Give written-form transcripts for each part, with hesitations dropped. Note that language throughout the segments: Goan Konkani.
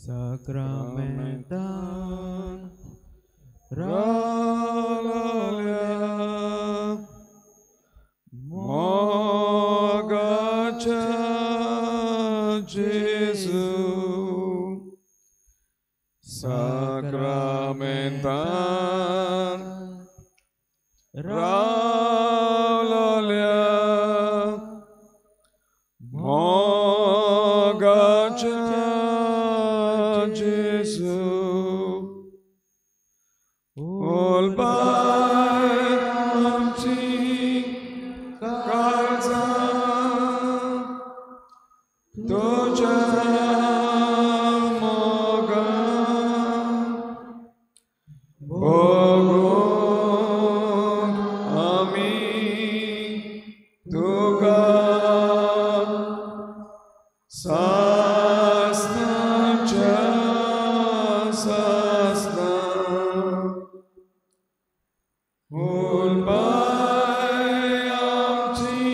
साक्रामेंतान रावलोल्या मोगाच्या जेजू साक्रामेंतान रावलोल्या मोगाच्या जेजू उलबाय आमची काळजां तुज्या मोगान भोगूंक आमी तुका सासणाच्या सासणा उलबाय आमची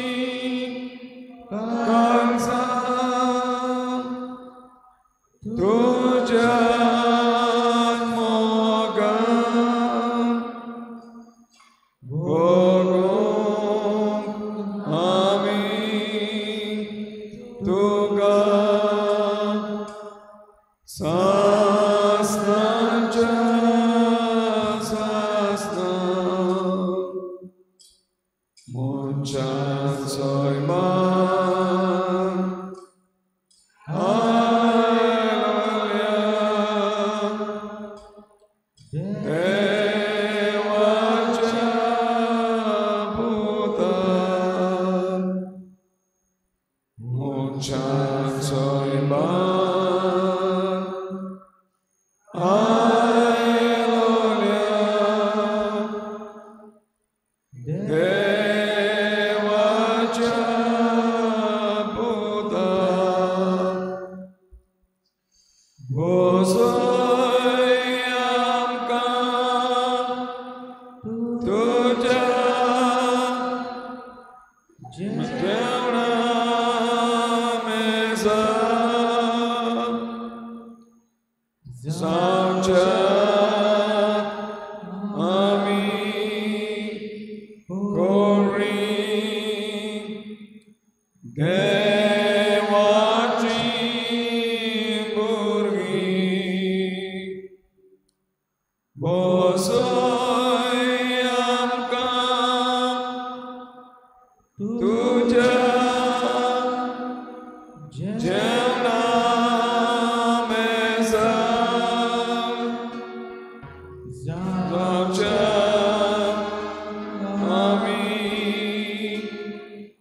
काळजां तुज्या मोगान भोगूंक आमी तुका सासणाच्या सासणा मनशांचोय मान आयलोल्या देवाच्या पुतान मनशांचोय मान आयलोल्या देवाच्या पुतान बसय आमकां तुज्या जेवणा मेजार जावच्या आमी कोरी देवाची भुरगीं बसय आमकां तुज्या जेवणा मेजार जावच्या आमी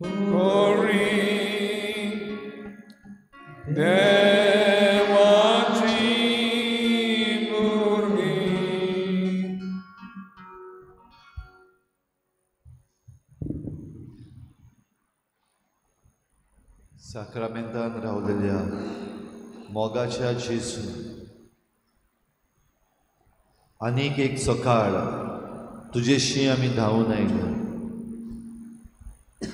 कोरी देवाची भुरगीं. साक्रामेंतान रावलेल्या मोगाच्या जेजू आनीक एक सकाळ तुजेशी आमी धांवून आयले.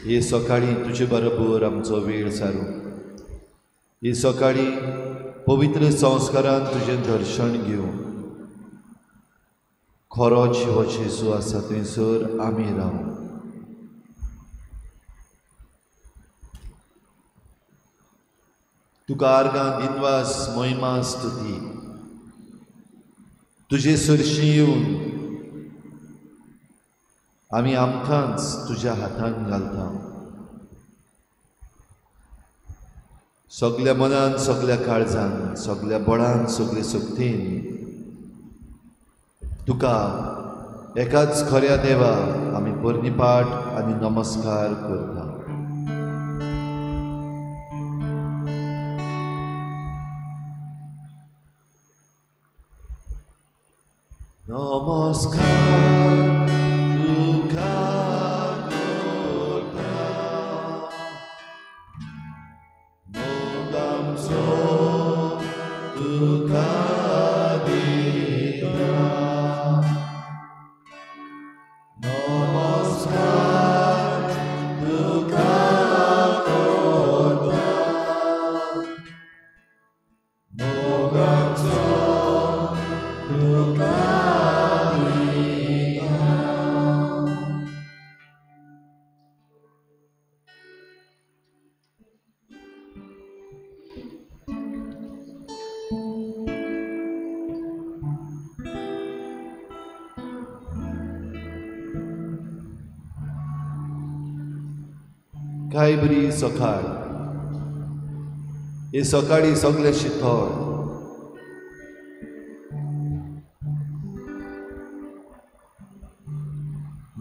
हे सकाळी तुजे बरोबर आमचो वेळ सारू. हे सकाळी पवित्र संस्कारान तुजें दर्शन घेवं. खरो जिवो जेजू आसा थंयसर आमी रावूं. तुका आर्गां दिनवास महिमा स्तुती. तुजे सरशी येवन आमी आमकांच तुज्या हातान घालता. सगल्या मनान सगल्या काळजान सगल्या बळान सगळे शक्तीन तुका एकाच खऱ्या देवा आमी पर्निपाट आनी नमस्कार करता. नमस्कार तुका करता मोगांचो तुका दिता. नमस्कार तुका करता मोगांचो आमचो तुका दिता. काय बरी सकाळ, हे सकाळी सगळे शितळ,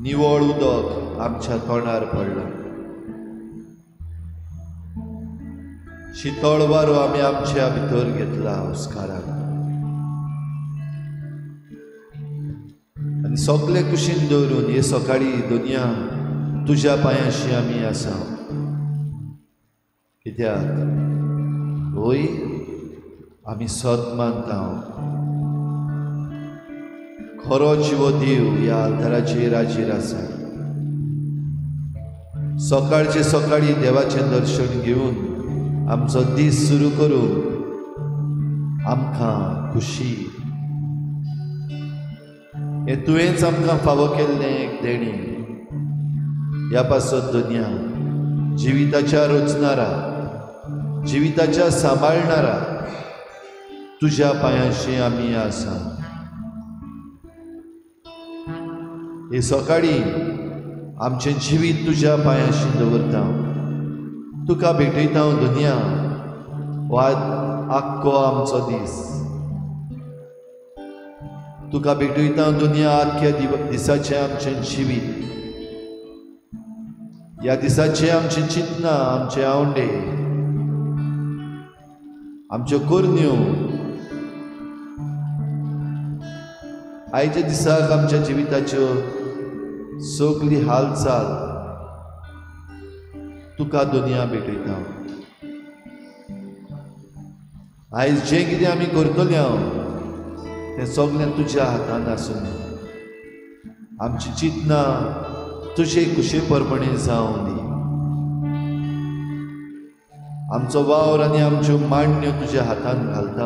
निवळ उदक आमच्या तोंडार पडलां, शितळ वारो आमी आमच्या भितर घेतला हुस्कारान, आनी सगळे कुशीन दवरून हे सकाळी दुनिया तुज्या पांयांशी आमी आसा. कित्याक होय आमी सत मानता खरो जिवो देव ह्या आल्ताराचेर हाजीर आसा. सकाळचे सकाळी देवाचें दर्शन घेवन आमचो दीस सुरू करून आमकां खुशी हें तुवेंच आमकां फावो केल्लें एक देणें. ह्या पासत दुनिया जिविताच्या रचणारा, जिविताच्या सांबाळणारा तुज्या पांयांशी आमी आसा. हे सकाळी आमचें जिवीत तुज्या पांयांशी दवरता, तुका भेटयता दुनिया वा आख्खो आमचो दीस तुका भेटयता दुनिया आख्ख्या दिसाचें आमचें जिवीत. ह्या दिसाचे आमची चिंतना, आमचे आवंडे, आमच्यो करण्यो आयच्या दिसाक आमच्या जिविताच्यो सगली हालचाल तुका दुनिया भेटयता. आयज जें कितें आमी करतले हांव तें सगळें तुज्या हातान आसून आमची चिंतना तुजे कुशे प्रमाणे जावं दी. आमचो वावर आनी आमच्यो मांडण्यो तुज्या हातान घालता.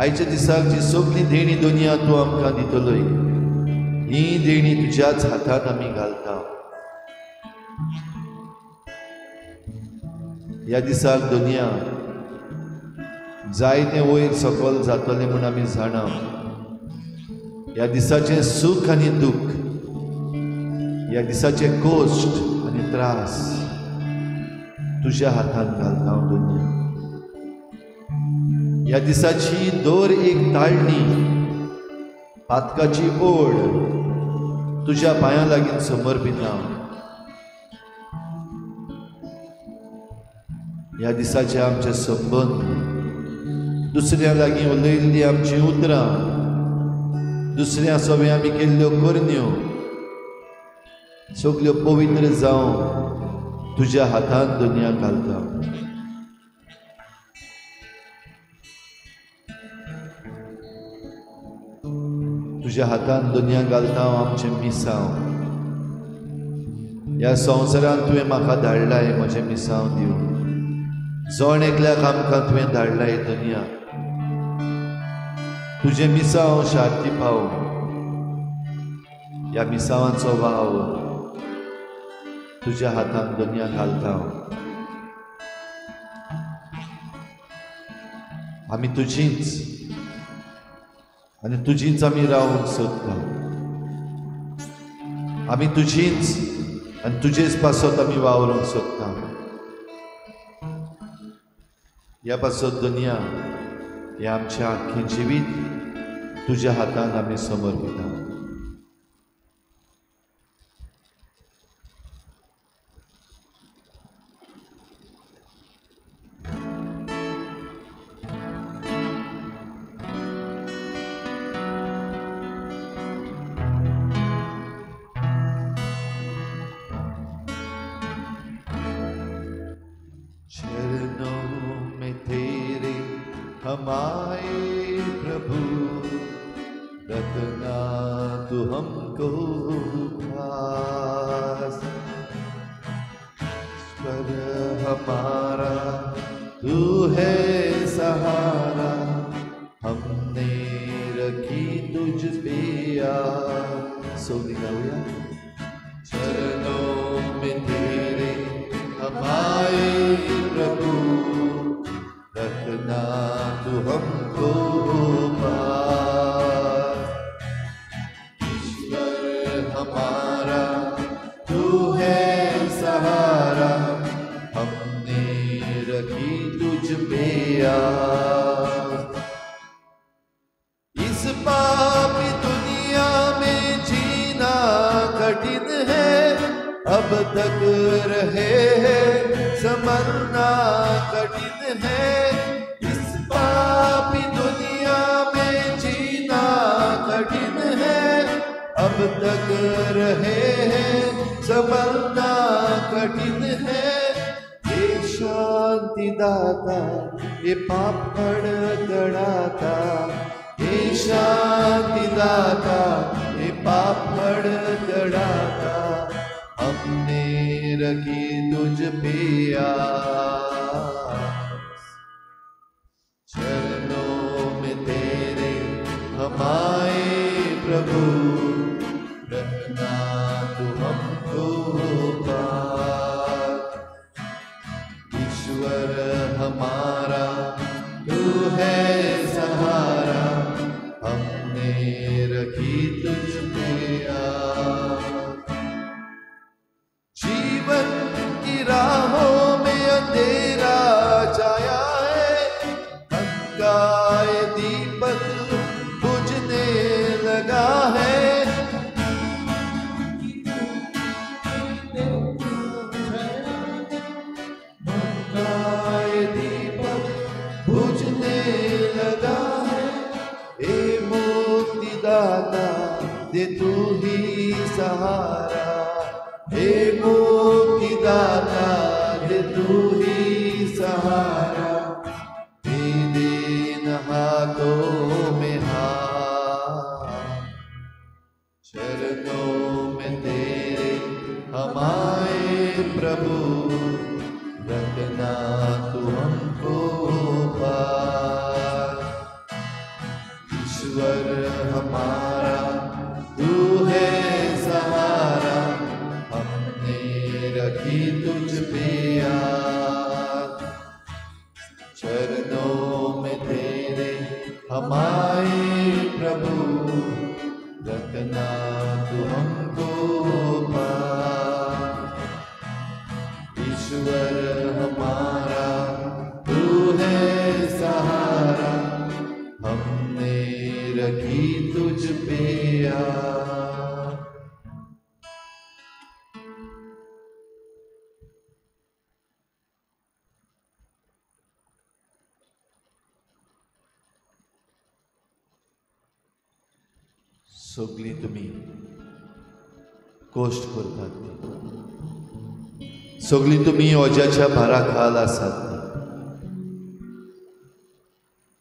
आयच्या दिसाक जी सगळी देणी दुनिया तूं आमकां दितलोय ही देणी तुज्याच हातान आमी घालता. ह्या दिसाक दुनिया जायतें वयर सकल जातलें म्हूण आमी जाणा. ह्या दिसाचें सूख आनी दूख, ह्या दिसाचे कश्ट आनी त्रास तुज्या हातान घालता दुनिया. ह्या दिसाची दर एक ताळणी, पातकाची ओड तुज्या पांयां लागीं समर्पिता. ह्या दिसाचे आमचे संबंद, दुसऱ्या लागीं उलयल्लीं आमचीं उतरां, दुसऱ्या सवे आमी केल्ल्यो करण्यो सगल्यो पवित्र जावन तुज्या हातान दुनिया घालता. तुज्या हातान दुनिया घालता आमचें मिसांव. ह्या संवसारांत तुवें म्हाका धाडलाय म्हजें मिसांव दिवन, जण एकल्याक आमकां तुवें धाडलाय दुनिया तुजें मिसांव शांती पाव. ह्या मिसांवाचो वावर तुज्या हातान दुनिया घालता. आमी तुजीच आनी तुजीच आमी रावंक सोदता. आमी तुजीच आनी तुजेच पासत आमी वावरूंक सोदता. ह्या पासत दुनिया हें आमचें आख्खें जिवीत तुज्या हातान आमी समर्पिता. चरणों में तेरे हम आए प्रभु, रखना तू हमको पास। ईश्वर हमारा तू है सहारा, हमने रखी तुझ पे आस। सगळीं गावया। चरणों में तेरे हम आए प्रभु, रखना तू हमको पास। ईश्वर हमारा तू है सहारा, हमने रखी तुझ पे आस। इस पापी दुनिया में जीना कठिन है, अब तक रहे हैं संभलना कठिन है। इस पापी दुनिया में जीना कठिन है, अब तक रहे हैं संभलना कठिन है। ये शांति दाता ये पाप गड़ाता, ये शांति दाता ये पाप गड़ाता, हमने रखी तुझ पे आस। चरणों में तेरे हम आए प्रभु, रखना तू हमको पार। ईश्वर हमारा तू है सहारा, हमने रखी तुझ पे आस। जीवन की राहों में अंधेरा छाया है, मन का ये दीपक बुझने लगा है। मन का ये दीपक बुझने लगा है। हे मुक्तिदाता दे तू ही सहारा, हे मुक्तिदाता दे तू ही सहारा, दे then हाथों में हाथ। चरणों में तेरे हम आए प्रभु, रखना तू हमको पार। ईश्वर हमारा तू है सहारा, हमने रखी तुझ पे आस। चरणों में तेरे हम आए प्रभु, रखना तू हमको पार। ईश्वर हमारा तू है सहारा, हमने रखी तुझ पे आस। सगळीं तुमी कश्ट करतात, सगळीं तुमी ओज्याच्या भारा खाल आसात,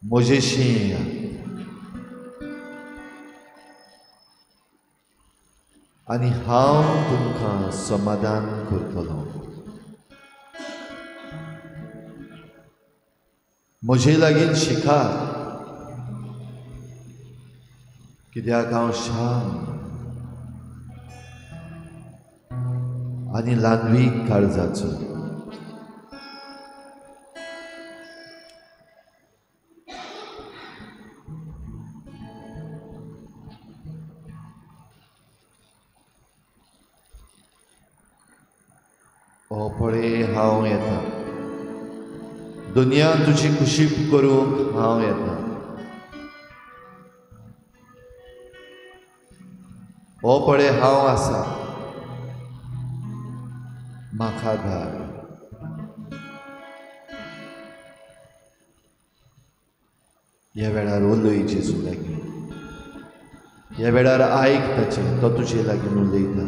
म्हजेशी येयात आनी हांव तुमकां समाधान करतलो। म्हजे लागीं शिकात, कित्याक हांव शांत आनी ल्हानवीक काळजाचो। ओ पळय हांव येता, दुनिया तुजी खुशी करूंक हांव येता। ओ पळय हांव आसा, म्हाका धाड। ह्या वेळार उलय जेजू लागीं, ह्या वेळार आयक ताचें, तो तुजे लागीं उलयता।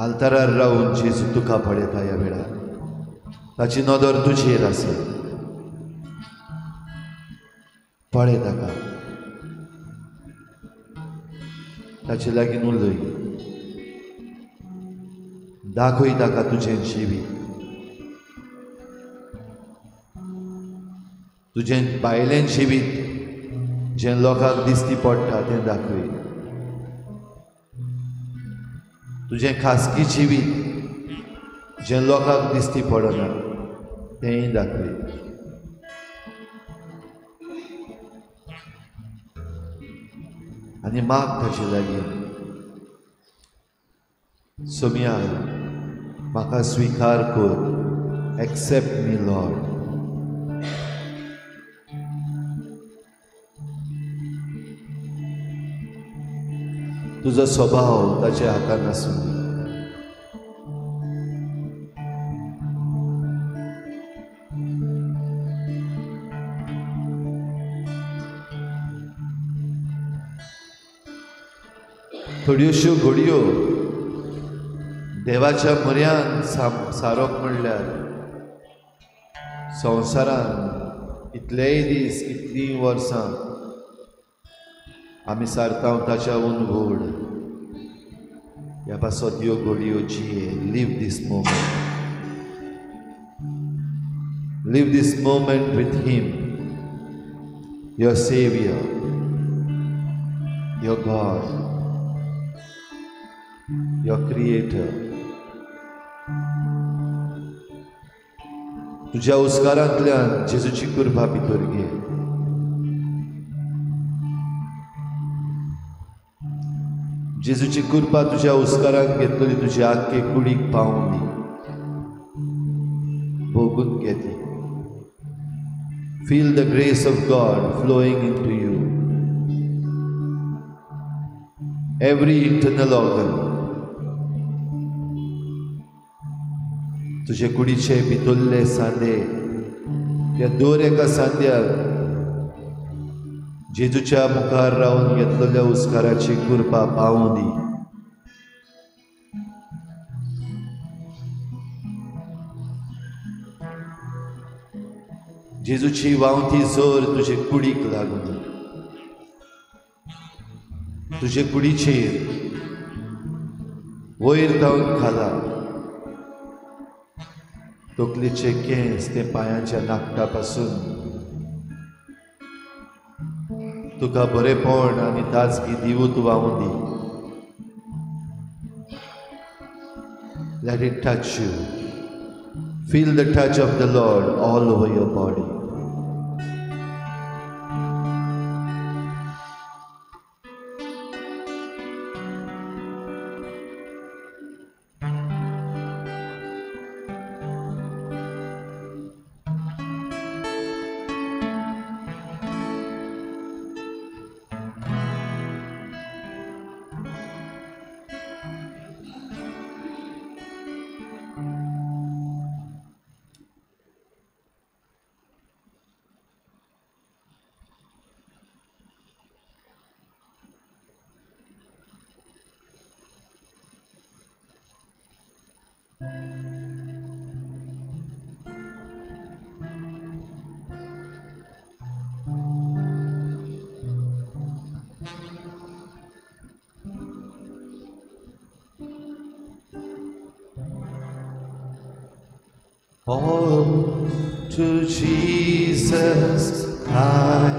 आल्तारार रावून जेजू तुका पळयता ह्या वेळार, ताची नदर तुजेर आसा। पळय ताका, ताचे लागीं उलय। दाखय ताका तुजें जिवीत, तुजें भायलें जिवीत जें लोकांक दिश्टी पडटा तें दाखय, तुजें खासगी जिवीत जें लोकांक दिश्टी पडना तेंय दाखय. आनी माग ताचे लागीं, सोम्या म्हाका स्विकार कर, एक्सेप्ट मी लॉर्ड. तुजो स्वभाव ताच्या हातान आसूं दी. थोड्योश्यो घडयो देवाच्या म्हऱ्यान सारप म्हणल्यार संवसारान इतलेय दीस इतलीं वर्सां आमी सारता ताच्या उनघोड. ह्या पासत ह्यो घडयो जिये. Live this moment, live this moment with him, your saviour, your God, your creator. तुज्या उस्कारांतल्यान जेजूची कृपा भितर घे. जेजूची कृपा तुज्या उस्कारांत घेतली, तुज्या आख्खे कुडीक पावून दी, भोगून घेतली. Feel the grace of God flowing into you, every internal organ. तुजे कुडीचे भितरले सांदे, त्या दर एका सांद्याक जेजूच्या मुखार रावन घेतलेल्या उस्काराची कृपा पावूं दी. जेजूची व्हांवती जोर तुजे कुडीक लागूं दी. तुजे कुडीचेर वयर जावन खाला तकलेचे केंस ते पांयांच्या नाकटा पासून तुका बरेपण आनी ताजगी दिवूत व्हांवूं दी. Let it touch you. Feel the touch of the Lord all over your body. All to Jesus I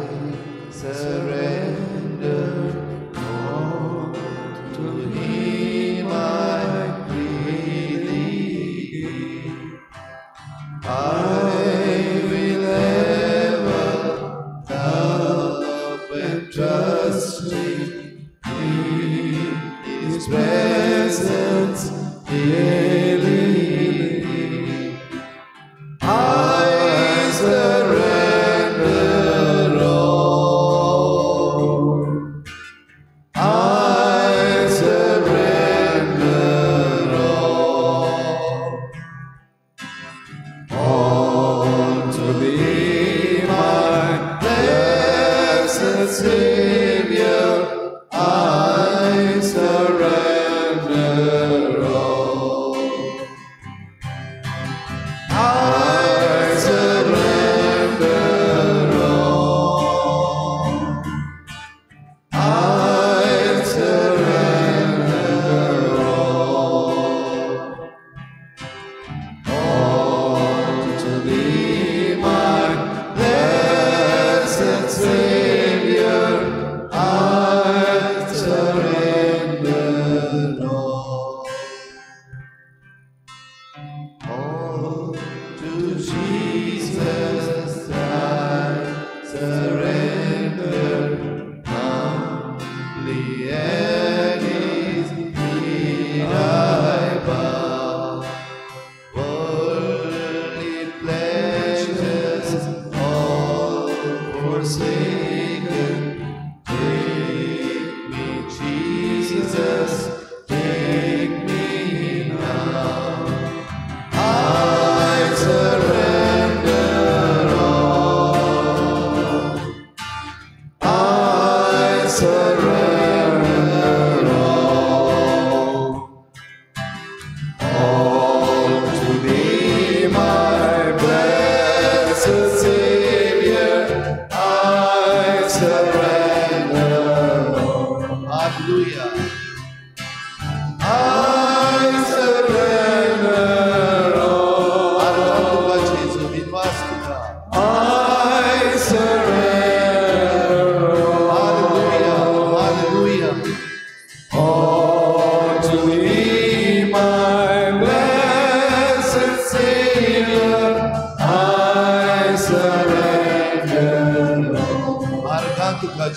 surrender, all to Him I freely give. I will ever love and trust in His presence daily. I surrender all. I surrender all. All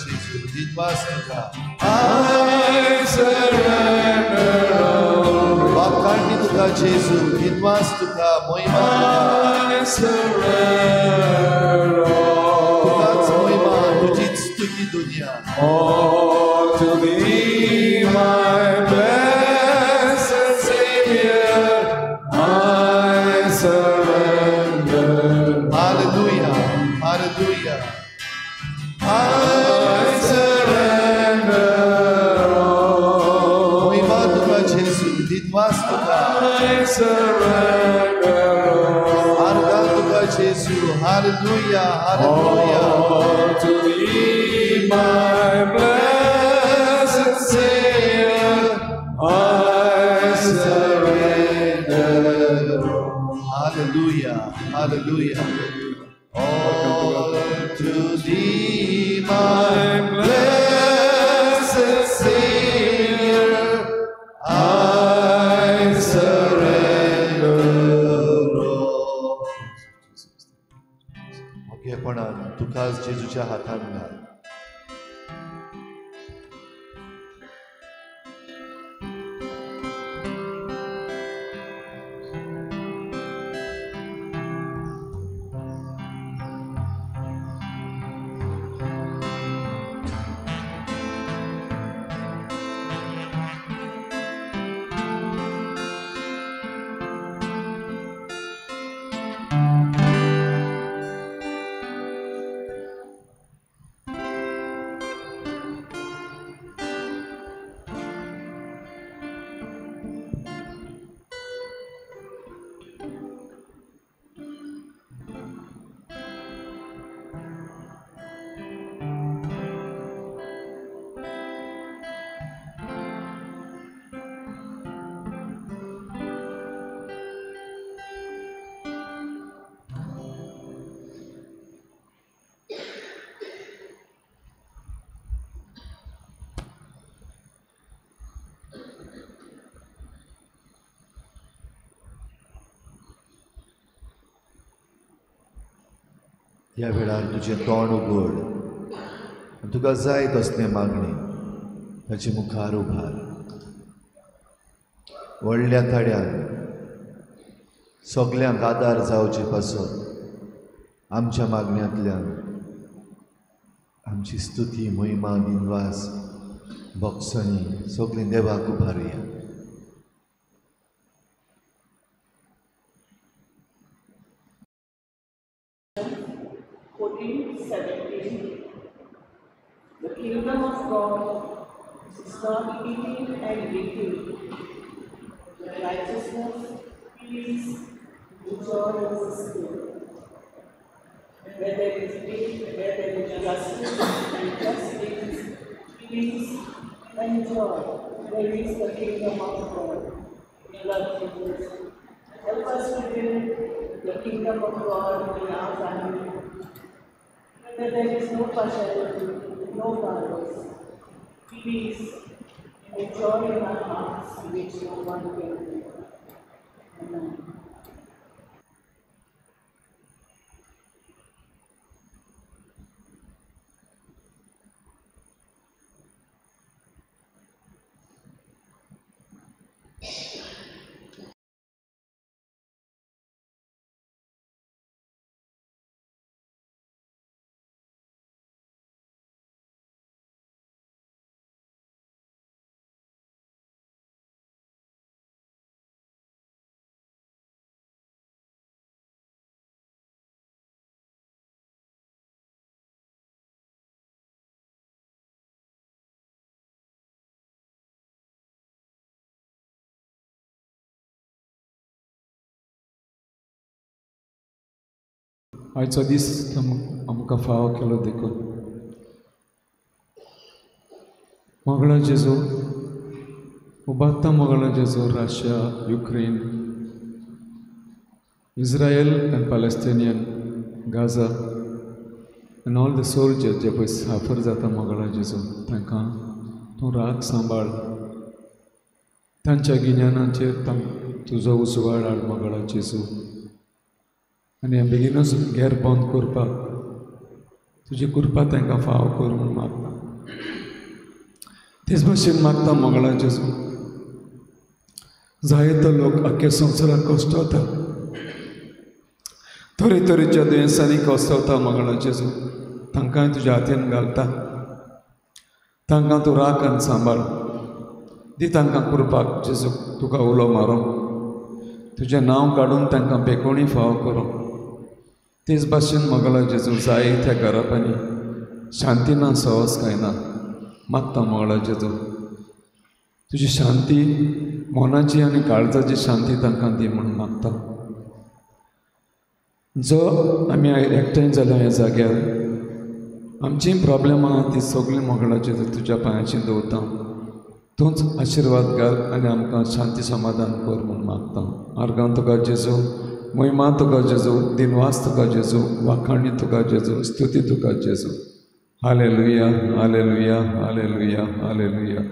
जेजू, दिनवास तुका. I surrender all. वाखाणणी तुका जेजू, दिनवास तुका, मोहिमा तुका. I surrender all. तुकाच मोहिमा, तुजीच स्तुती दुनिया. All to thee, my blessed Savior, I surrender. Hallelujah, hallelujah. I surrender all. मोहिमा तुका जेजू, दिनवास तुका. I surrender all. आर्गां तुका जेजू. Hallelujah, hallelujah. All to thee, my blessed Savior, I surrender all. Hallelujah, hallelujah. All to thee, my blessed Savior, I surrender all. मोगेपणान तुकाच जेजूच्या हातान घाल. ह्या वेळार तुजें तोंड उगड आनी तुका जाय तसलें मागणें ताचे मुखार उबार. व्हडल्या ताड्यान सगल्यांक आदार जावचे पासत आमच्या मागण्यांतल्यान आमची स्तुती, महिमा, दिनवास, भोगसणी सगळीं देवाक उबारुया. The kingdom of God is not eating and drinking, but righteousness, peace, and joy in the Spirit. Where there is peace, where there is justice and justice, peace and joy, there is the kingdom of God. Lord Jesus, help us to build the kingdom of God in our family, where there is no partiality, no bias, peace, and joy in our hearts which no one can give. Amen. आयचो दीस आमकां फावो केलो देखून मोगळो जेजू उबारता. मोगळो जेजू Russia, Ukraine, Israel and Palestinian, Gaza and all the soldiers जे पळय साफर जाता मोगळो जेजू, तांकां तूं राग सांबाळ. तांच्या गिन्यानाचेर तुजो उजवाड हाड मोगळो जेजू, आनी हें बेगीनूच गॅर बंद करपाक तुजी कृपा तांकां फाव कर म्हूण मागता. तेच भाशेन मागता मंगळा जेजू, जायतो लोक आख्ख्या संवसाराक कश्टवता, तरेतरेच्या दुयेंसांनी कश्टवता मंगळा जेजू, तांकांय तुज्या हातीन घालता. तांकां तूं राख आनी सांबाळ दी, तांकां कृपाक जेजू तुका उलो मारूंक, तुजें नांव काडून तांकां बेकोणी फाव करूंक. तेच भाशेन मंगळा जेजू, जाय त्या घराब्यांनी शांती ना, सहज काय ना, मागता मंगळा जेजू तुजी शांती, मनाची आनी काळजाची शांती तांकां दी म्हूण मागता. जो आमी एकठांय जाल्या ह्या जाग्यार आमची प्रॉब्लेमां आहा ती सगळीं मंगळा जेजू तुज्या पांयाचेर दवरता. तूंच आशिर्वाद घाल आनी आमकां शांती समाधान कर म्हूण मागता. आर्गां तुका जेजू, महिमा तुका जेजू, दिनवास तुका जेजू, वाखाणी तुका जेजू, स्तुती तुका जेजू. Hallelujah, hallelujah, hallelujah, hallelujah.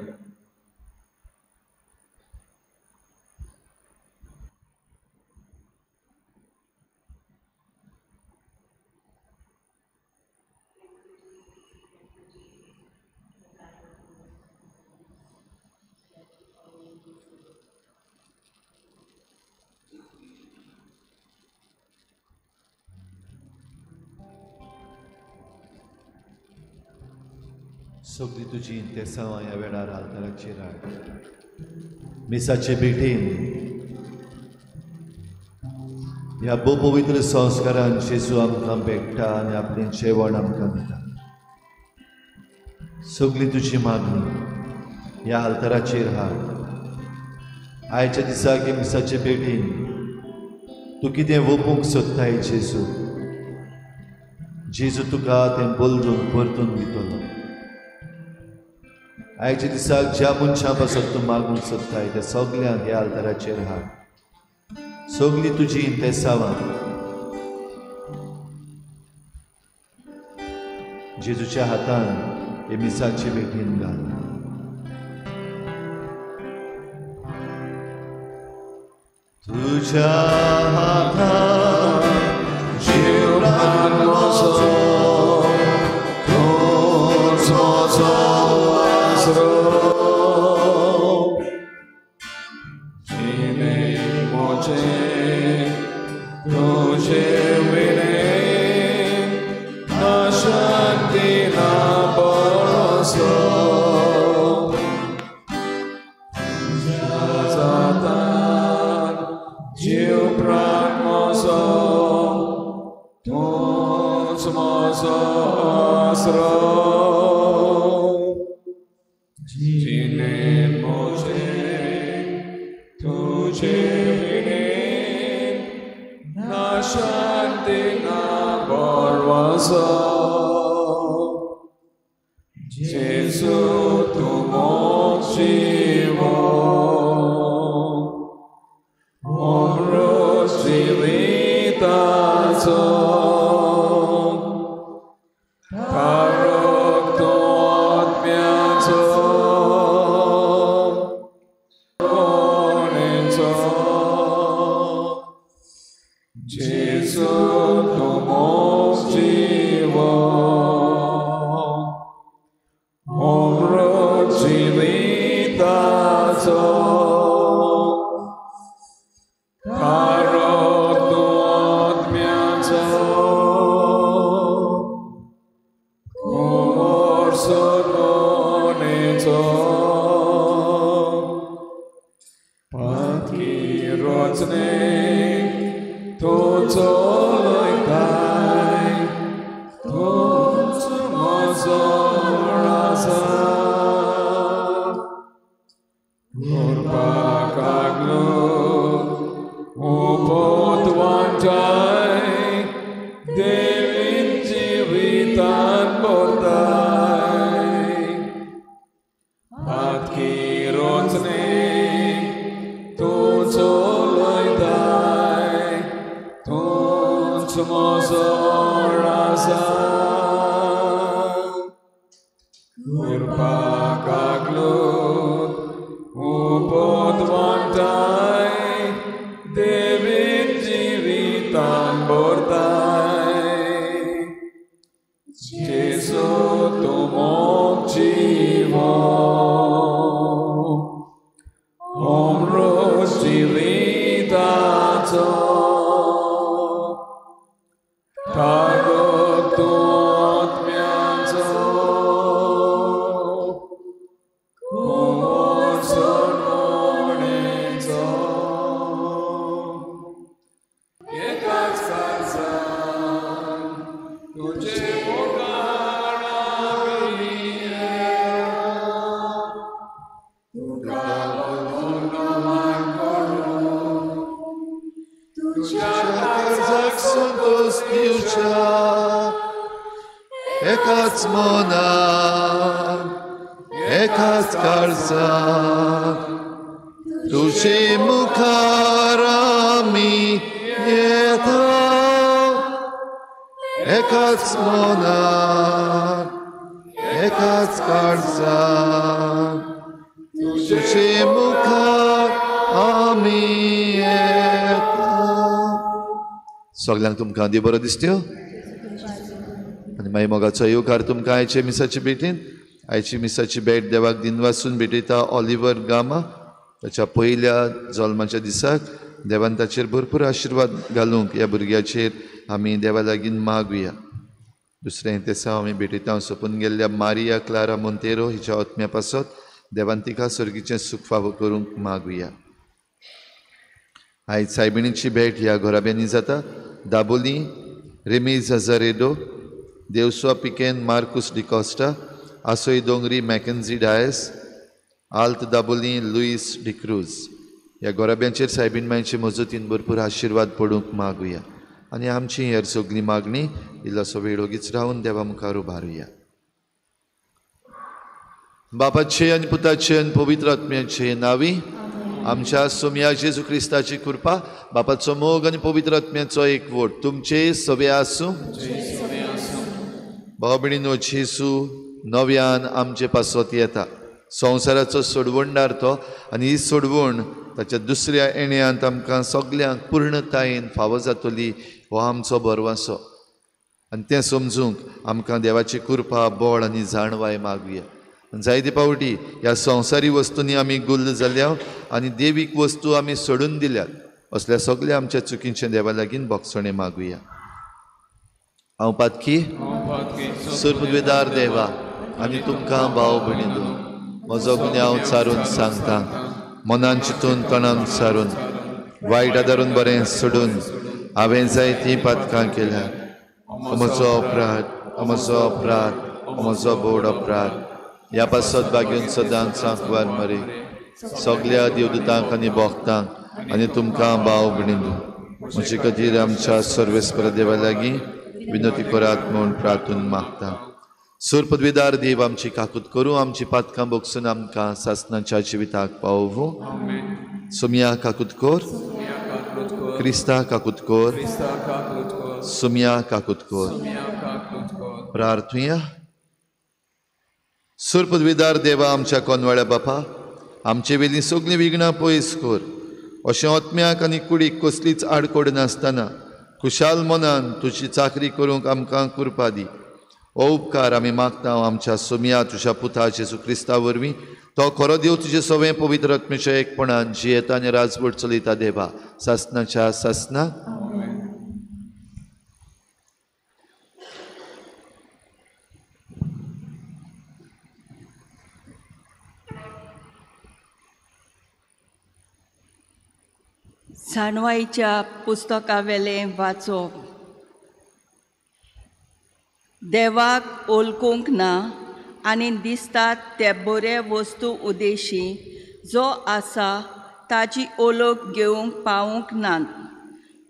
सगळी तुजी इंतेसांवां ह्या वेळार आल्ताराचेर हाड. मिसाचे भेटेन ह्या भोव पवित्र संस्कारान जेजू आमकां भेट्टा आनी आपलें जेवण आमकां दिता. सगळी तुजी मागणी ह्या आल्ताराचेर हाड. आयच्या दिसाक हे मिसाचे भेटेन तूं कितें वोपूंक सोदताय जेजू, जेजू तुका तें बदलून परतून दितलो. आयच्या दिसाक ज्या मनशां पासत तूं मागूंक सोदताय त्या सगल्यांक ह्या आल्ताराचेर हाड. सगळीं तुजी इंतेसांवां जेजूच्या हातान हे मिसाचे भेटीन घाल. तुझ्या हातान जीवनान म्हजो, तूंच म्हजो आसरो, जिणे म्हजें तुजे विणें ना शांती ना भरोसो. तुज्या जातान जीव प्राण म्हजो, तूंच म्हजो आसरो, जिणे म्हजें तुजे विणें ना शांती ना भरवंसो. जेजू तूं म्हजो जीव, अमृत जिविताचो, तारक तूं आत्म्याचो, करुणेचो. जेजू तूं म्हजो जीव, अमृत जिविताचो, तारक तूं आत्म्याचो, कुंवर करुणेचो. पातकी रचने तूं चलयताय, तूंच म्हजो राजा, कृपा कागलो उपत वांटाय, देवीन जिवितान भरताय. पातकी रचने तूं चलयताय, तूंच म्हजो राजा, कृपा कागलो उपत वांटाय, देवीन जिवितान भरताय. आत्म्याचो ठागो तूं आत्म्याचो कुमोसणेचो एकाच काळजान तुजे मुखार आमी येया तुका मान करूं तुज्या काळजाक संतोष दिवच्या एकाच मनान एकाच काळजान तुजे मुखार आमी येता एकाच मनान एकाच काळजान तुजे मुखार आमी येता. सगल्यांक तुमकां देव बरो दिसत्यो आनी मागीर मोगाचो येवकार तुमकां आयचे मिसाचे भेटीन. आयची मिसाची भेट देवाक दिनवासून भेटयता ऑलिवर गामा ताच्या पयल्या जल्माच्या दिसाक देवान ताचेर भरपूर आशिर्वाद घालूंक ह्या भुरग्याचेर आमी देवा लागीं मागुया. दुसरें तेसांव आमी भेटयता सोंपून गेल्ल्या मारिया क्लारा मोंतेरो हिच्या आत्म्या पासत देवान तिका सर्गीचें सूख फावो करूंक मागुया. आयज सायबिणीची भेट ह्या घराब्यांनी जाता. दाबोली रेमीज हजारेडो, देवस्वा पिकेन मार्कुस डिकॉस्टा, आसोय दोंगरी मॅकन्झी डायस, आल्त दाबोली लुईस डिक्रूज ह्या घराब्यांचेर सायबीण मांयचे मजतीन भरपूर आशिर्वाद पडूंक मागुया आनी आमची हेर सगळी मागणी इल्लोसो वेळ ओगीच रावन देवा मुखार उबारुया. बापाचे आनी पुताचे आनी पवित्र आत्म्याचे नांवी आमच्या सोमया जेजू क्रिस्ताची कृपा, बापाचो मोग आनी पवित्र आत्म्याचो एकवट तुमचे सवे आसूं. भाव भयणीनो, जेजू नव्यान आमचे पासत येता. संवसाराचो सोडवणदार तो आनी ही सोडवण ताच्या दुसऱ्या येण्यांत आमकां सगल्यांक पूर्णतायेन फावो जातली हो आमचो भरवंसो आनी तें समजूंक आमकां देवाची कृपा, बळ आनी जाणवाय मागुया. जायते फावटी ह्या संवसारी वस्तूंनी आमी गुल्ल जाल्या आनी देवीक वस्तू आमी सोडून दिल्यात. असल्या सगल्या आमच्या चुकींचें देवा लागीं भोगसणें मागुया. हांव पातकी सुर्पवेदार देवा आनी तुमकां भाव भयणीनो म्हजो गुन्यांव सारून सांगता. मनान चिंतून तणान सारून वायट आदारून बरें सोडून हांवें जायतीं पातकां केल्या. म्हजो अपराध, म्हजो अपराध, म्हजो बोड अपराध. ह्या पासत बागेवन सदांच सांकवार मरे सगल्या देवदूतांक आनी भक्तांक आनी तुमकां भाव भयणीनो म्हजे खातीर आमच्या सर्वेस्पर देवा लागीं विनंती करात म्हूण प्रार्थून मागता. सुरपदवीदार देव आमची काकूत करूं, आमची पातकां बोगसून आमकां सासनाच्या जिविताक पावोवं. सुमया काकूत कोर, क्रिस्ता काकूत कोर, सुमया काकूत कोर. प्रार्थुया. सुरपदवीदार देवा आमच्या कोनवाळ्या बापा, आमचे वेलीं सगळीं विघ्नां पयस कर. अशें आत्म्याक आनी कुडीक कसलीच आडकोड नासतना खुशाल मनान तुजी चाकरी करूंक आमकां कृपा दी. हो उपकार आमी मागता आमच्या सोमया तुज्या पुता जेजू क्रिस्ता वरवीं. तो खरो देव तुजे सवें पवित्र आत्म्याच्या एकपणान जियेता आनी राजवट चलयता देवा सासनाच्या सासना. जाणवायच्या पुस्तकावेलें वाचप. देवाक ओळखूंक ना आनी दिसतात ते बरे वस्तू उदेशी जो आसा ताजी ओळख घेवंक पावूंक नात.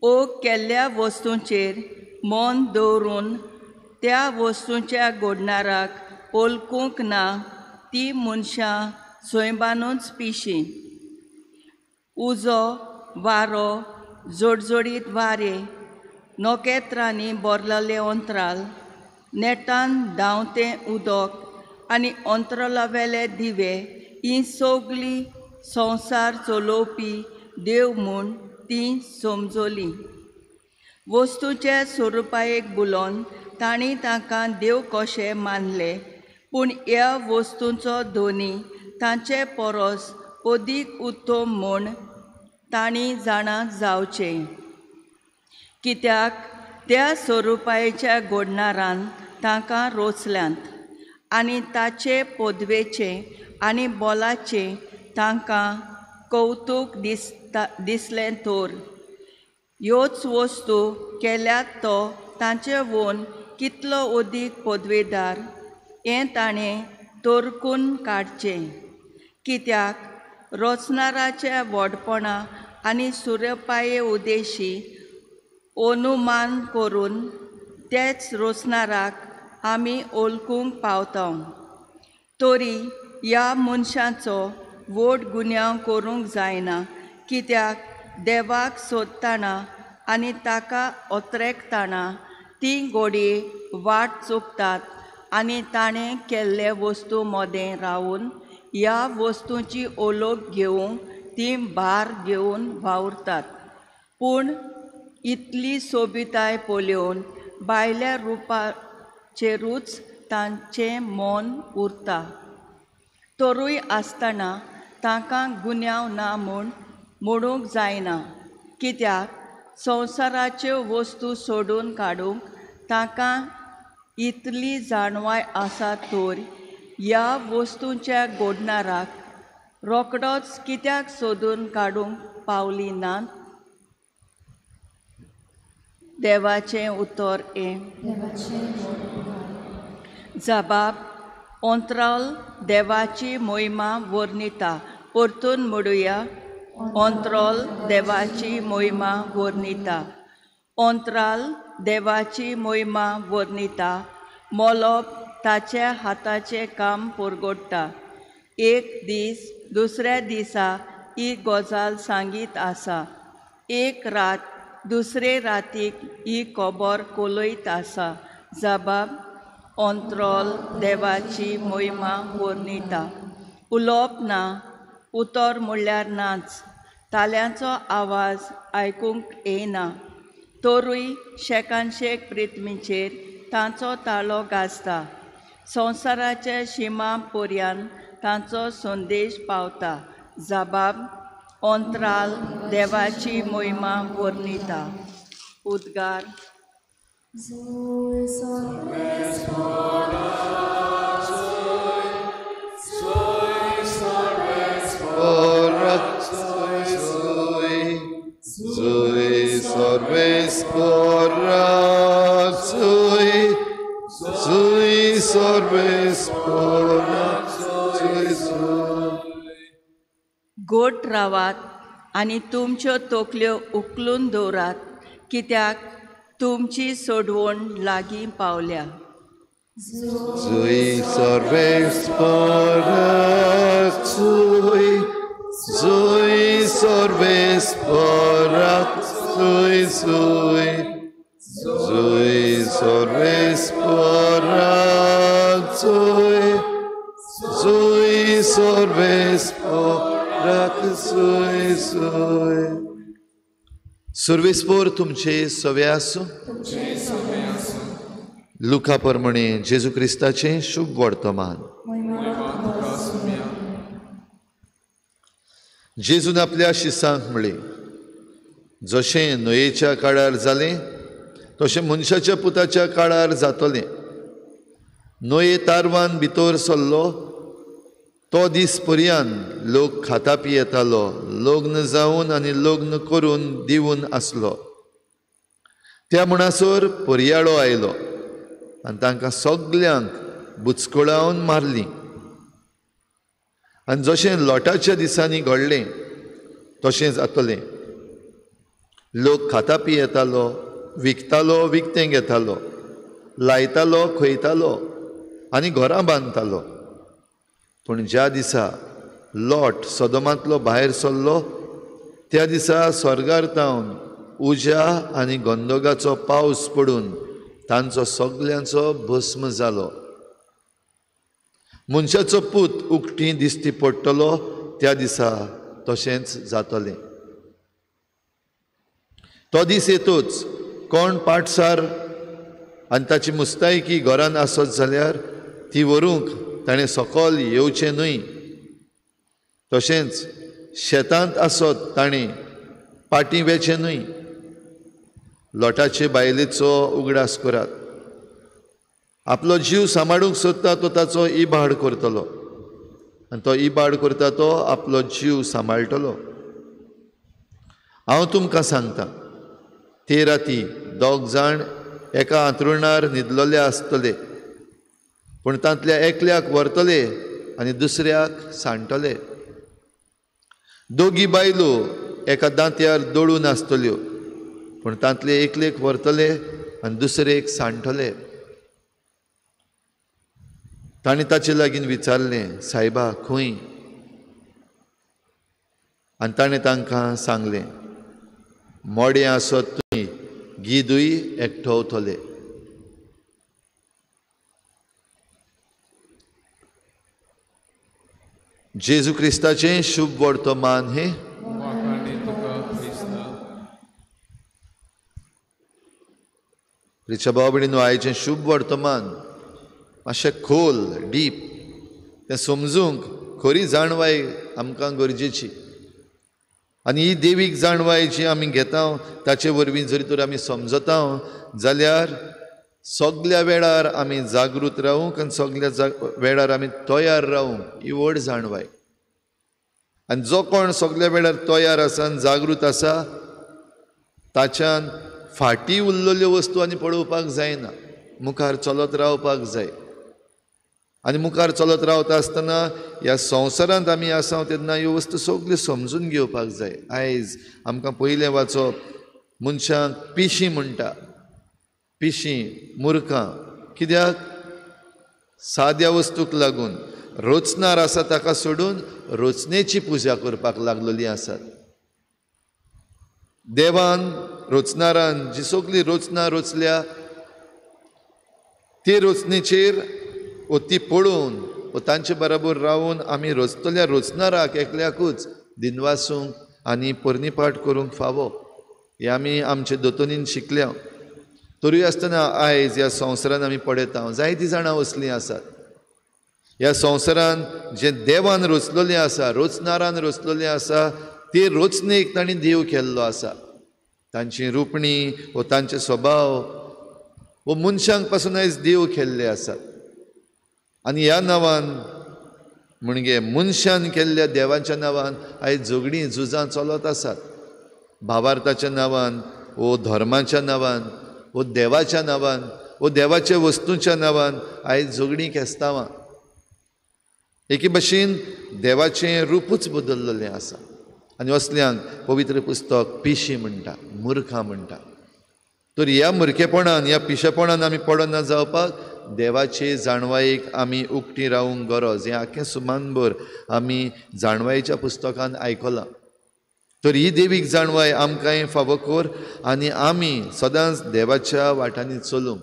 ओग केल्ल्या वस्तूंचेर मन दवरून त्या वस्तूंच्या घडणाराक ओळखूंक ना ती मनशां सैमानूच पिशीं. उजो, वारो, जोडजोडीत वारें, नखेत्रांनी भरलेलें अंतराल, नेटान धांवतें उदक आनी अंतराळावेले दिवे ही सगळीं संवसार चलोवपी देव म्हूण ती समजली. वस्तूचे स्वरुपायेक बुलोवन तांणी तांकां देव कशें मानले, पूण ह्या वस्तूंचो धनी तांचे परस अदीक उत्तम म्हूण तांणी जाणा जावचें. कित्याक त्या स्वरुपायेच्या घोडणारान तांकां रोचल्यांत आनी ताचे पदवेचें आनी बोलाचें तांकां कवतूक दिसता दिसलें तर ह्योच वस्तू केल्यात तो तांचे वोन कितलो अदीक पदवेदार हें ताणें तोरकून काडचें. कित्याक रोचणाराच्या व्हडपणा आनी सुरपाये उदेशी अनुमान करून तेच रोचणाराक आमी ओळखूंक पावता. तरी ह्या मनशाचो व्हड गुन्यांव करूंक जायना, कित्याक देवाक सोदतना आनी ताका ओतरेकतना ती घोडये वाट चुकतात आनी ताणें केल्ले वस्तू मदें रावून ह्या वस्तूंची ओलोक घेवंक ती भार घेवन वावुरतात. पूण इतली सोबिताय पळोवन भायल्या रुपाचेरूच तांचें मन उरता. तरूय आसतना तांकां गुन्यांव ना म्हूण म्हणूंक जायना, कित्याक संवसाराच्यो वस्तू सोडून काडूंक तांकां इतली जाणवाय आसा तर ह्या वस्तूंच्या गोडणाराक रोखडोच कित्याक सोदून काडूंक पावली नात? देवाचें उतर हें. जबाब अंतराल देवाची मोहिमा वर्णिता. परतून म्हणुया, अंतराल देवाची मोहिमा वर्णिता. अंतराल देवाची मोहिमा वर्णिता. मोलोप ताच्या हाताचें काम परगोडटा. एक दीस दुसऱ्या दिसा ही गजाल सांगीत आसा, एक रात दुसरे रातीक ही खबर कोलयत आसा. जबाब अंतराल देवाची मोहिमा वर्णिता. उलोवप ना, उतर म्हणल्यार नाच, ताल्यांचो आवाज आयकूंक येना, तरूय शेकानशेक पृथ्वीचेर तांचो ताळो गाजता. संवसाराच्या शिमा पर्यान तांचो संदेश पावता. जबाब अंतराल देवाची मोहिमा वर्णिता. उद्गार. गोट रावात आनी तुमच्यो तकल्यो उखलून दवरात, कित्याक तुमची सोडवण लागीं पावल्या. Zui sorvespora, zui, zui sorvespora, zui, zui, zui sorvespora, zui, zui sorvespora, zui, zui. सुर्वेस्पोर तुमचे सवे आसूं. लुका परमणे जेजू क्रिस्ताचें शुभ वर्तमान. जेजून आपल्या शिसांक म्हळें, जशें न्हंयेच्या काळार जालें तशें मनशाच्या पुताच्या काळार जातलें. न्हंये तारवान भितर सरलो तो दीस पर्यान लोक खाता पियेतालो, लग्न जावन आनी लग्न करून दिवन आसलो. त्या म्हणसर पर्याळो आयलो आनी तांकां सगल्यांक बुचकळावन मारलीं. आनी जशें लोटाच्या दिसांनी घडलें तशें जातलें. लोक खाता पियेतालो, विकतालो, विकतें घेतालो, लायतालो, खयतालो आनी घरां बांदतालो. पूण ज्या दिसा लोट सदोमांतलो भायर सरलो त्या दिसा स्वर्गार तावन उज्या आनी गंदोगाचो पावस पडून तांचो सगल्यांचो भस्म जालो. मनशाचो पूत उकटी दिश्टी पडटलो त्या दिसा तशेंच जातलें. तो दीस येतूच कोण पाटसार आनी ताची मुस्तायकी घरान आसत जाल्यार ती व्हरूंक ताणें सकल येवचें न्हय. तशेंच शेतांत आसत ताणें पाटी वेचें न्हय. लोटाचे बायलेचो उगडास करात. आपलो जीव सांबाळूंक सोदता तो ताचो इबाड करतलो आनी तो इबाड करता तो आपलो जीव सांबाळटलो. हांव तुमकां सांगता, ते राती दोग जाण एका आंतरुणार न्हिदलेले आसतले, पूण तांतल्या एकल्याक व्हरतले आनी दुसऱ्याक सांडटले. दोगी बायलो एका दांत्यार दळून आसतल्यो, पूण तांतले एकलेक व्हरतले आनी दुसरेक सांडटले. ताणें ताचे लागीं विचारलें, सायबा खंय? आनी ताणें तांकां सांगलें, मोडें आसत तुमी गिदूय एकठोवतले. जेजू क्रिस्ताचें शुभ वर्तमान हें. प्रिच्या भाव भयणीनो, आयचें शुभ वर्तमान मातशें खोल, डीप, तें समजूंक खरी जाणवाय आमकां गरजेची. आनी ही देवीक जाणवाय जी आमी घेता ताचे वरवीं जरी तर आमी समजता जाल्यार सगल्या वेळार आमी जागृत रावूंक आनी सगल्या वेळार आमी तयार रावूंक ही व्हड जाणवाय. आनी जो कोण सगल्या वेळार तयार आसा आनी जागृत आसा ताच्यान फाटीं उरलेल्यो वस्तू आनी पळोवपाक जायना, मुखार चलत रावपाक जाय. आनी मुखार चलत रावता आसतना ह्या संवसारांत आमी आसा तेन्ना ह्यो वस्तू सगल्यो समजून घेवपाक जाय. आयज आमकां पयलें वाचप मनशांक पिशीं म्हणटा, पिशीं, मुर्खां. कित्याक? साद्या वस्तूक लागून रचणार आसा ताका सोडून रचनेची पुजा करपाक लागलेली आसात. देवान, रचणारान जी सगली रचना रचल्या ते रचनेचेर वो ती पळोवन वो तांचे बराबर रावून आमी रचतल्या रचणाराक एकल्याकूच दिनवासूंक आनी पर्णीपाठ करूंक फावो. हें आमी आमचे दोतोनीन शिकल्या. तरूय आसतना आयज ह्या संवसारान आमी पळयता जायतीं जाणां असलीं आसात. ह्या संवसारान जें देवान रचलेलें आसा, रचणारान रचलेलें आसा, ते रचनेक तांणी देव केल्लो आसा. तांची रुपणी वो तांचे स्वभाव वो मनशांक पासून आयज देव केल्ले आसात. आनी ह्या नांवान म्हणजे मनशान केल्ल्या देवाच्या नांवान आयज झगडीं झुजां चलत आसात. भावार्थाच्या नांवान वो धर्माच्या नांवान वो देवाच्या नांवान वो देवाच्या वस्तूंच्या नांवान आयज झगडीं खेस्तावां. एके भशेन देवाचें रुपूच बदल्लेलें आसा. आनी असल्यांक पवित्र पुस्तक पिशीं म्हणटा, मुर्खां म्हणटा. तर ह्या मुर्खेपणान, ह्या पिशेपणान आमी पडना जावपाक देवाचे जाणवायेक आमी उक्ती रावूंक गरज. हें आख्खें सुमानभर आमी जाणवायेच्या पुस्तकान आयकलां. तर ही देवीक जाणवाय आमकांय फावो कर आनी आमी सदांच देवाच्या वाटांनी चलूंक,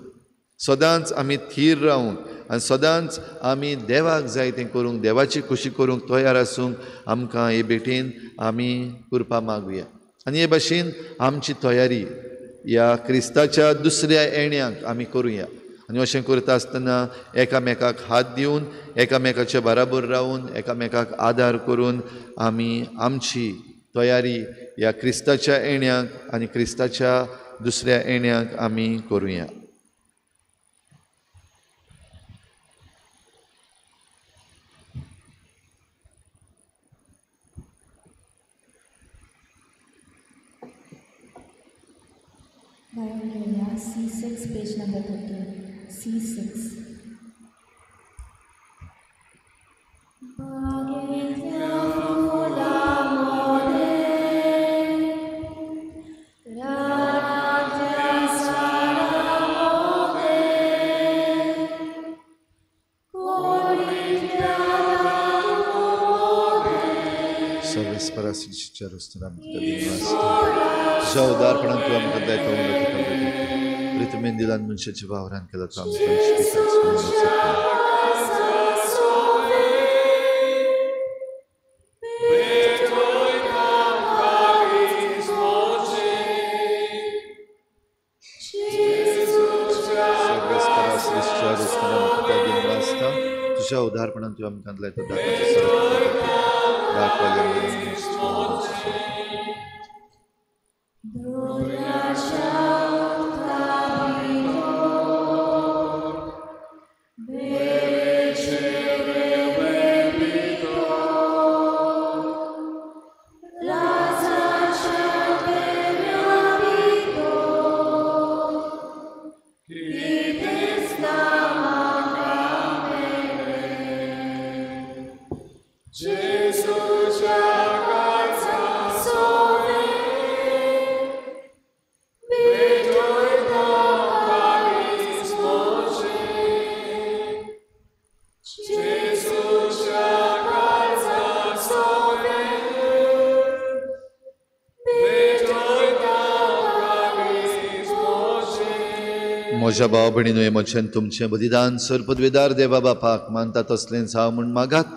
सदांच आमी थीर रावूंक आनी सदांच आमी देवाक जाय तें करूंक, देवाची खुशी करूंक तयार आसूंक आमकां हे भेटेन आमी कृपा मागुया. आनी हे भाशेन आमची तयारी ह्या क्रिस्ताच्या दुसऱ्या येण्याक आमी करुया. आनी अशें करता आसतना एकामेकाक हात दिवन, एकामेकाच्या बराबर रावून, एकामेकाक आदार करून आमी आमची तयारी ह्या क्रिस्ताच्या येण्याक आनी क्रिस्ताच्या दुसऱ्या येण्याक आमी करुया. Biogelia, C6, page number 13. C6. तुझ्या उदारपणान तूं आमकां दायतो प्रितमेन दिलान मनशाच्या वावरान केला तो आमकां तुझ्या उदारपणान तूं आमकां दायतो दाखवले. म्हज्या भाव भयणीनो, हें म्हजें तुमचें बलिदान सर पदवेदार देवा बापाक मानता तसलेंच हांव म्हूण मागात.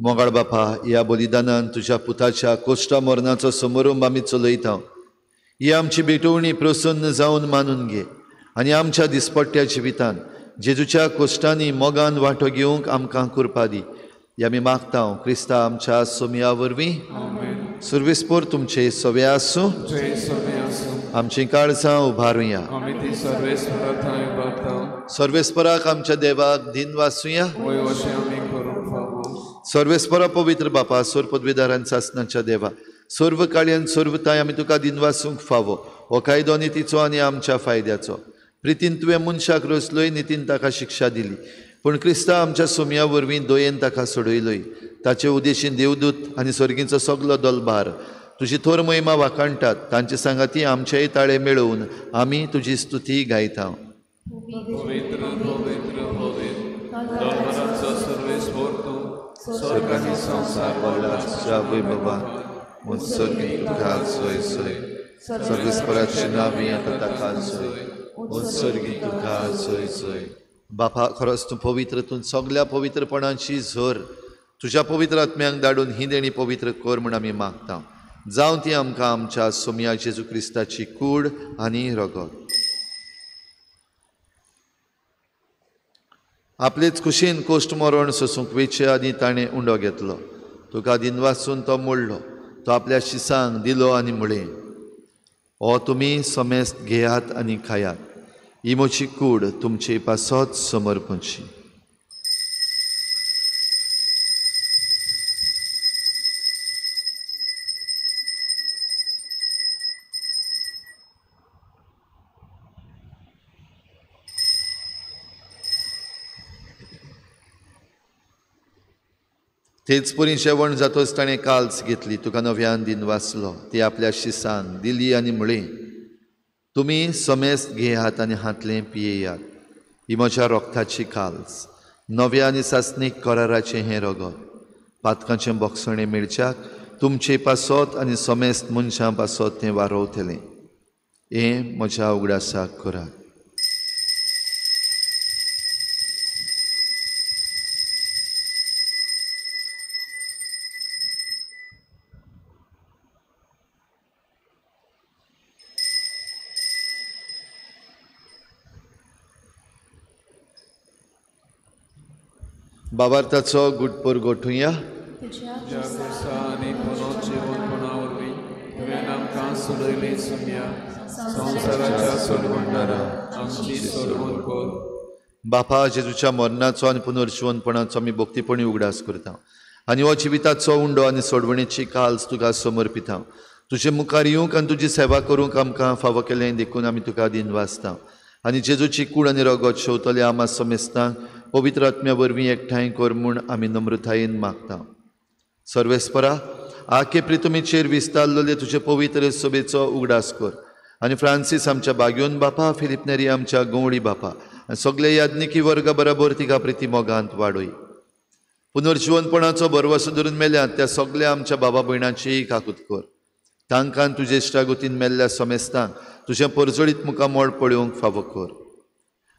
मोगाळ बापा, ह्या बलिदानान तुज्या पुताच्या कोश्टा मरणाचो समारंभ आमी चलयता. ही आमची भेटवणी प्रसन्न जावन मानून घे आनी आमच्या दिसपट्ट्या जिवितान जेजूच्या कोश्टांनी मोगान वांटो घेवंक आमकां कृपा दी. ही आमी मागता क्रिस्ता आमच्या सोमया वरवीं. सुर्वेस्पोर तुमचे सवे आसूं. आमचीं काळजां उबारुया. सर्वेस्पराक आमच्या देवाक दिन वासुया. सर्वेस्परा पवित्र बापा, सोर पदवीदारान सासनाच्या देवा, सर्व काळयान सर्वताय आमी तुका दिन वासूंक फावो. हो कायदो नितीचो आनी आमच्या फायद्याचो. प्रितीन तुवें मनशाक रचलोय, नितीन ताका शिक्षा दिली, पूण क्रिस्ता आमच्या सोमया वरवीं दयेन ताका सोडयलोय. ताचे उदेशीन देवदूत आनी सर्गींचो सगलो दलभार तुजी थोर महिमा वाखाणटात. तांचे सांगाती आमचेय ताळे मेळोवन आमी तुजी स्तुती गायता. बापा, खरोच तूं पवित्र, तूं सगल्या पवित्रपणाची झर. तुज्या पवित्र आत्म्यांक धाडून ही देणी पवित्र कर म्हूण आमी मागता. जावं ती आमकां आमच्या सोमया जेजू क्रिस्ताची कूड आनी रगत. आपलेच खुशीन कोश्ट मरण सोसूंक वेचे आदी ताणें उंडो घेतलो. तुका दिनवासून तो मोडलो. तो आपल्या शिसांक दिलो आनी म्हळें, हो तुमी समेस्त घेयात आनी खायात. ही म्हजी कूड तुमचे पासत समर्पणची. तेच परी जेवण जातोच ताणें काल्स घेतली. तुका नव्यान दिन वाचलो. ती आपल्या शिसांक दिली आनी म्हळें, तुमी समेस्त घेयात आनी हातलें पियेयात. ही म्हज्या रोगताची काल्स, नव्या आनी सासणीक कराराचें हें रगत. पातकांचें बोगसणें मेळच्याक तुमचे पासत आनी समेस्त मनशां पासत तें वारोवतलें. हें म्हज्या उगडासाक करात. बाबार्थाचो गुटपोर गोठुया. बापा, जेजूच्या मरणाचो आनी पुनर्जिवनपणाचो आमी भक्तीपणी उगडास करता आनी हो जिविताचो उंडो आनी सोडवणेची काल्स तुका समर्पिता. तुजे मुखार येवंक आनी तुजी सेवा करूंक आमकां फावो केलें देखून आमी तुका दिन वाचता. आनी जेजूची कूड आनी रगत शेवतले आमा समेस्तांक पवित्र आत्म्या वरवीं एकठांय कर म्हूण आमी नम्रतायेन मागता. सर्वेस्परा, आखे प्रितुमीचेर विस्तारलेले तुजे पवित्र सभेचो उगडास कर आनी फ्रांसीस आमच्या बाग्योन बापा, फिलिप नेरी आमच्या गंवडी बापा आनी सगळे याज्ञिकी वर्गा बराबर तिका प्रिती मोगांत वाडय. पुनर्जिवनपणाचो भरवसो धरून मेल्यात त्या सगल्या आमच्या बाबा भयणांचीय काकूत कर. तांकां तुजे इश्टागतीन मेल्ल्या समेस्तांक तुजें परजळीत मुखामळ पळोवंक फावो कर.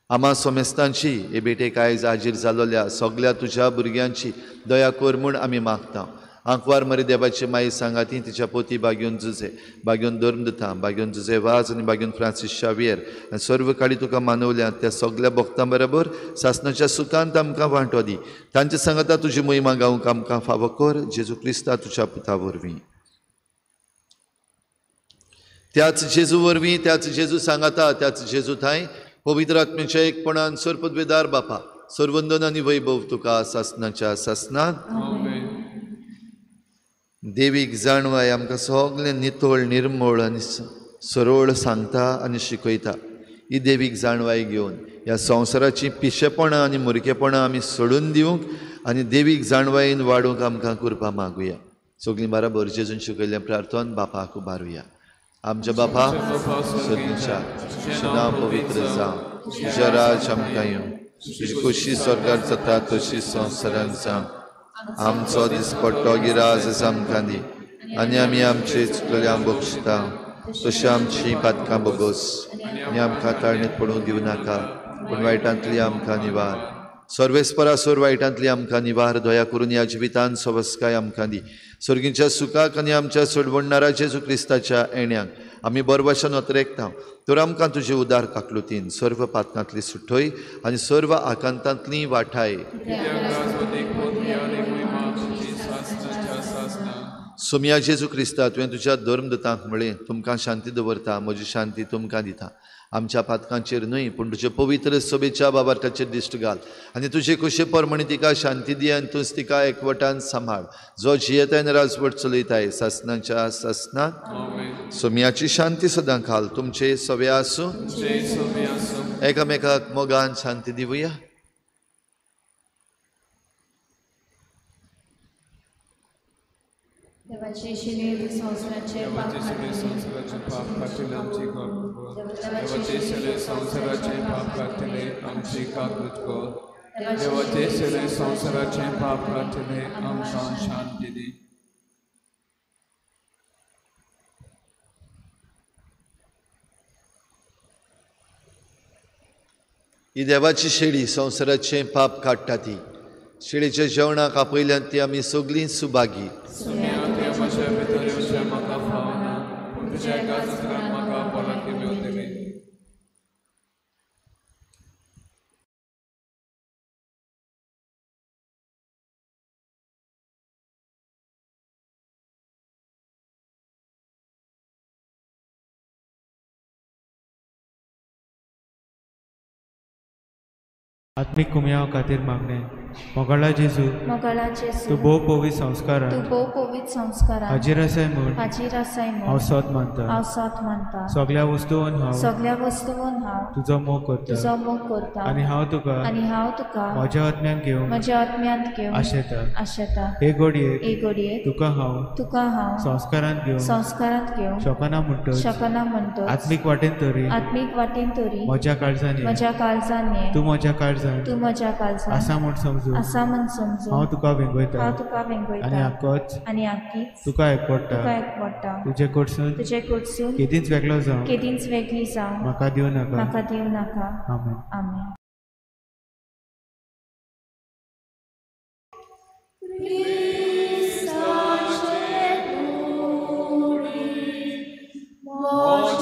आमा समेस्तांची हे भेटेक आयज हाजीर जालोल्या सगल्या तुज्या भुरग्यांची दया कर म्हूण आमी मागता. आंकवार मरी देवाची माई सांगाती तिच्या पोती बाग्योन जुजे, बाग्योन धर्मदुतां, बाग्योन जुजे वाज आनी बाग्योन फ्रांसीस शावियर आनी सर्व काळी तुका मानवल्या त्या सगल्या भक्तां बरोबर सासणाच्या सुखांत आमकां वांटो दी. तांचे सांगाता तुजी महिमा गावंक आमकां फावो कर, जेजू क्रिस्ता तुज्या पुता वरवीं. त्याच जेजू वरवीं, त्याच जेजू सांगाता, त्याच जेजू थांय पवित्र आत्म्याच्या एकपणान सर्वपदवेदार बापा सर्वंदन आनी वैभव तुका सासणाच्या सासणांत. देवीक जाणवाय आमकां सगळें नितळ निर्मळ आनी सरळ सांगता आनी शिकयता. ही देवीक जाणवाय घेवन ह्या संवसाराचीं पिशेपणां आनी मुरकेपणां आमी सोडून दिवंक आनी देवीक जाणवायेन वाडोवंक आमकां कृपा मागुया. सगळीं बराबर जेजून शिकयल्लें प्रार्थन बापाक उबारुया. आमच्या बापा स्वर्गीच्या, तुजें नांव पवित्र जावं, तुजें राज आमकां येवं, तुजी खोशी स्वर्गार जाता तशी संवसारांत जावं. आमचो दिसपट्टो गिराज आमकां दी आनी आमी आमचे चुकलेल्यांक बक्षता तशी आमची पातकां बोगोस आनी आमकां ताळणेंत पडूंक दिवं नाका, पूण वायटांतली आमकां निवार. सर्वेस्परा सोर वायटांतली आमकां निवार. दया करून ह्या जिवितान सवस्काय आमकां दी. स्वर्गीच्या सुखाक आनी आमच्या सोडवणणारा जेजू क्रिस्ताच्या येण्याक आमी बरबाशान अत्रेकता. तर आमकां तुजे उदार काकलुतीन सर्व पातकांतली सुटय आनी सर्व आकांतांतली वाठाय. सोमया जेजू क्रिस्ता, तुवें तुज्या धर्मदुतांक म्हळें, तुमकां शांती दवरता, म्हजी शांती तुमकां दिता. आमच्या पातकांचेर न्हय पूण तुजे पवित्र सभेच्या बाबार्थाचेर दिश्ट घाल आनी तुजे खोशे प्रमाणे तिका शांती दी आनी तूंच तिका एकवटान सांबाळ, जो जियेताय आनी राजवट चलयताय सासणाच्या सासणांत. सोमयाची शांती सदां घाल. तुमचे सवे आसूं. एकामेकाक मोगान शांती दिवया. देवाचे शिले संवसाराचे पाप काडटले आमची देवाचे शिले संवसाराचे पाप काडटले आमची काकूत कर. देवाचे शिले संवसाराचे पाप काडटले आमकां शांती दी. ही देवाची शेळी संवसाराचें पाप काडटा. ती शेळीच्या जेवणाक आपयल्यान ती आमी सगळीं सुभागी. आत्मीक कुमयाव खातीर मागणें. मोगाळा जेजू, तूं भोव पवित्र संस्कारान हाजीर आसाय म्हूण हांव सत मानता. सगल्या वस्तून हांव तुजो मोग करता आनी हांव तुका म्हज्या आत्म्यांत घेवंक आशेता. हे घडयेक तुका हांव संस्कारांत घेवंक शकना म्हणटच आत्मीक वाटेन तरी म्हज्या काळजान ये, तूं म्हज्या काळजान आसा म्हूण समजू हांव तुका वेंगयता आनी आक्कीच तुका एकवटा. तुजे कडसून केदींच वेगळो जावं म्हाका दिवं नाका. आमेन. आमेन. Oh,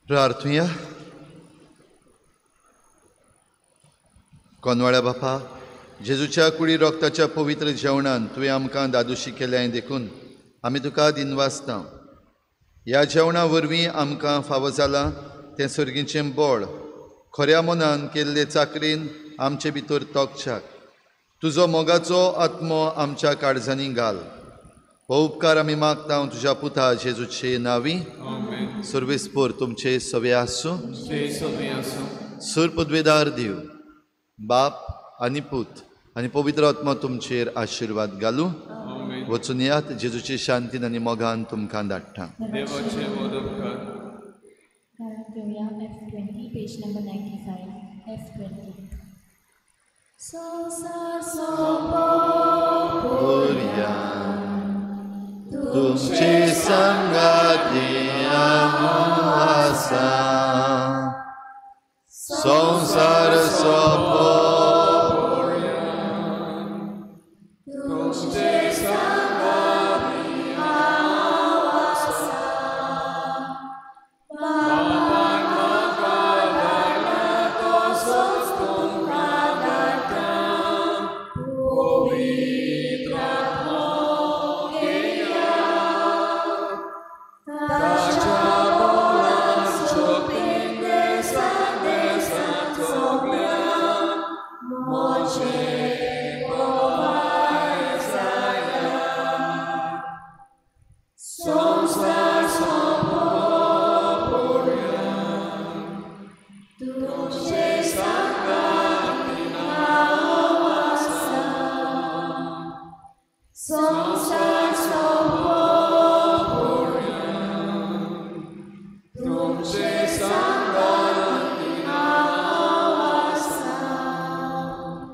प्रार्थुया. कोनवाळ्या बापा, जेजूच्या कुडी रोगताच्या पवित्र जेवणान तुवें आमकां दादोशी केल्याय देखून आमी तुका दिनवासता. ह्या जेवणा वरवीं आमकां फावो जालां तें सर्गीचें बळ खऱ्या मनान केल्ले चाकरीन आमचे भितर तोखच्याक तुजो मोगाचो आत्मो आमच्या काळजांनी घाल. हो उपकार आमी मागता तुज्या पुता जेजूचे नांवी. सर्वेस्पोर तुमचे सवे आसूं. सुर पदवेदार देव बाप आनी पूत आनी पवित्र आत्मा तुमचेर आशिर्वाद घालूं. वचून यात जेजूचे शांतीन आनी मोगान तुमकां धाडटा. Page number 95, F20. तुमचे संगाती आसा संसार सोंपो तुमचे संगाती आसा बापान म्हाका धाडला तसोच तुमकां धाडटा पवित्र आत्मो घेयात ताच्या बळान शक्तीन देसान देसान सगळ्यांक म्हजे गवाय जायात संवसार सोंपो पर्यंत तुमचे सांगाती हांव आसा.